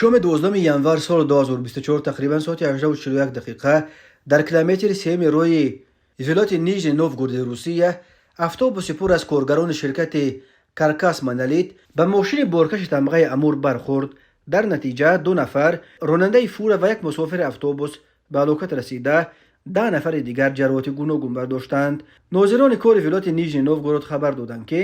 Шоми 12 январ соли 2024, тақрибан соати 18:41 дақиқа, дар километри сеюми роҳи вилояти Нижний Новгороди Русия автобуси пур аз коргарони ширкати «Каркас Монолит» ба мошини боркаши тамғаи «Амур» бархӯрд. Дар натиҷа ду нафар, ронандаи фура ва як мусофири автобус, ба ҳалокат расида, 10 нафари дигар ҷароҳати гуногун бардоштанд. Нозирони кори вилояти Нижний Новгород хабар доданд, ки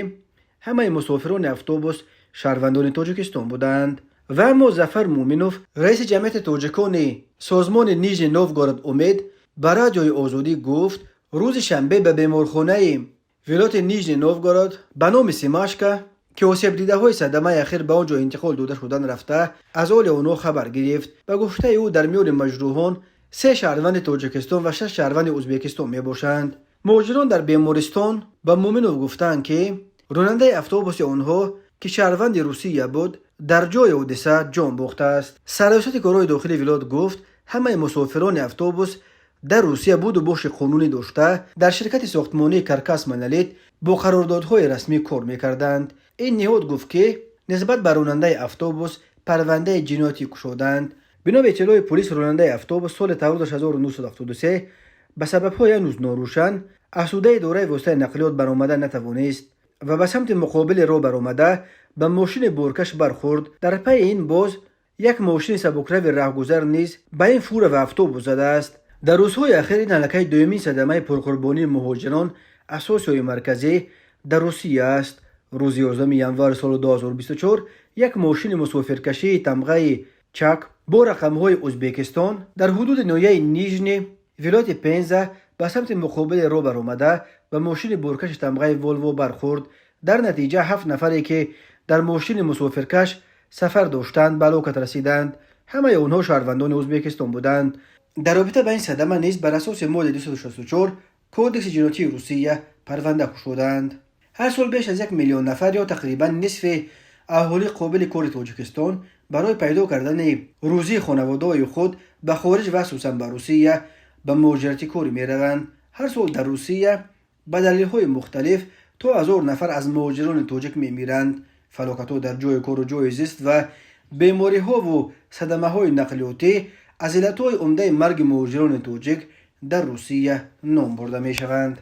ҳамаи мусофирони автобус шаҳрвандони Тоҷикистон буданд. Ва аммо Зафар Муъминов, раиси ҷамъияти тоҷикони созмони Нижний Новгород «Умед», ба Радиои Озодӣ гуфт, рӯзи шанбе ба беморхонаи вилояти Нижний Новгород ба номи Семашко, ки осебдидаҳои садамаи ахир ба он ҷо интиқол дода шудан, рафта, аз ҳоли онҳо хабар гирифт. Ба гуфтаи ӯ, дар миёни маҷрӯҳон се шаҳрванди Тоҷикистон ва шаш шаҳрванди Ӯзбекистон мебошанд. Муҳоҷирон дар бемористон ба Муъминов гуфтаанд, ки ронандаи автобуси онҳо, ки шаҳрванди Русия буд, дар ҷои ҳодиса ҷон бохтааст. Сарраёсати корҳои дохилии вилоят гуфт, ҳамаи мусофирони автобус дар Русия буду боши қонунӣ дошта, дар ширкати сохтмонии «Каркас Монолит» бо қарордодҳои расмӣ кор мекарданд. Ин ниҳод гуфт, ки нисбат ба ронандаи автобус парвандаи ҷиноятӣ кушоданд. Бино ба иттилои полис, ронандаи автобус соли таваллудаш 1973 ба сабабҳои ҳанӯз норӯшан аз ҳудуди идораи воситаи нақлиёт баромада натавонист ва ба самти муқобили роҳ баромада, ба мошини боркаш бархӯрд. Дар пайи ин боз як мошини сабукрави раҳгузар низ ба ин фура ва автобус задааст. Дар рӯзҳои ахир ин аллакай дуюмин садамаи пурқурбонии муҳоҷирон аз Осиёи Марказӣ дар Русия аст. Рӯзи 11 январ соли 2024 як мошини мусофиркашии тамғаи «Чак» бо рақамҳои Ӯзбекистон дар ҳудуди ноҳияи Нижний вилояти Пенза ба самти муқобили роҳ баромада, ба мошини боркаши тамғаи «Волво» бархӯрд. Дар натиҷа ҳафт нафаре, ки дар мошини мусофиркаш сафар доштанд, ба ҳалокат расиданд. Ҳамаи онҳо шаҳрвандони Ӯзбекистон буданд. Дар робита ба ин садама низ бар асоси моддаи 264 Кодекси ҷиноятии Русия парванда кушоданд. Ҳар сол беш аз 1 миллион нафар ё тақрибан нисфи аҳолии қобили кори Тоҷикистон барои пайдо кардани рӯзии хонаводаҳои худ ба хориҷ ва асосан ба Русия ба муҳоҷирати корӣ мераванд. Ҳар сол дар Русия ба далелҳои мухталиф то 1000 нафар аз муҳоҷирони тоҷик мемиранд. Фалокатҳо дар ҷои кору ҷои зист ва бемориҳову садамаҳои нақлиётӣ аз иллатҳои умдаи марги муҳоҷирони тоҷик дар Русия ном бурда мешаванд.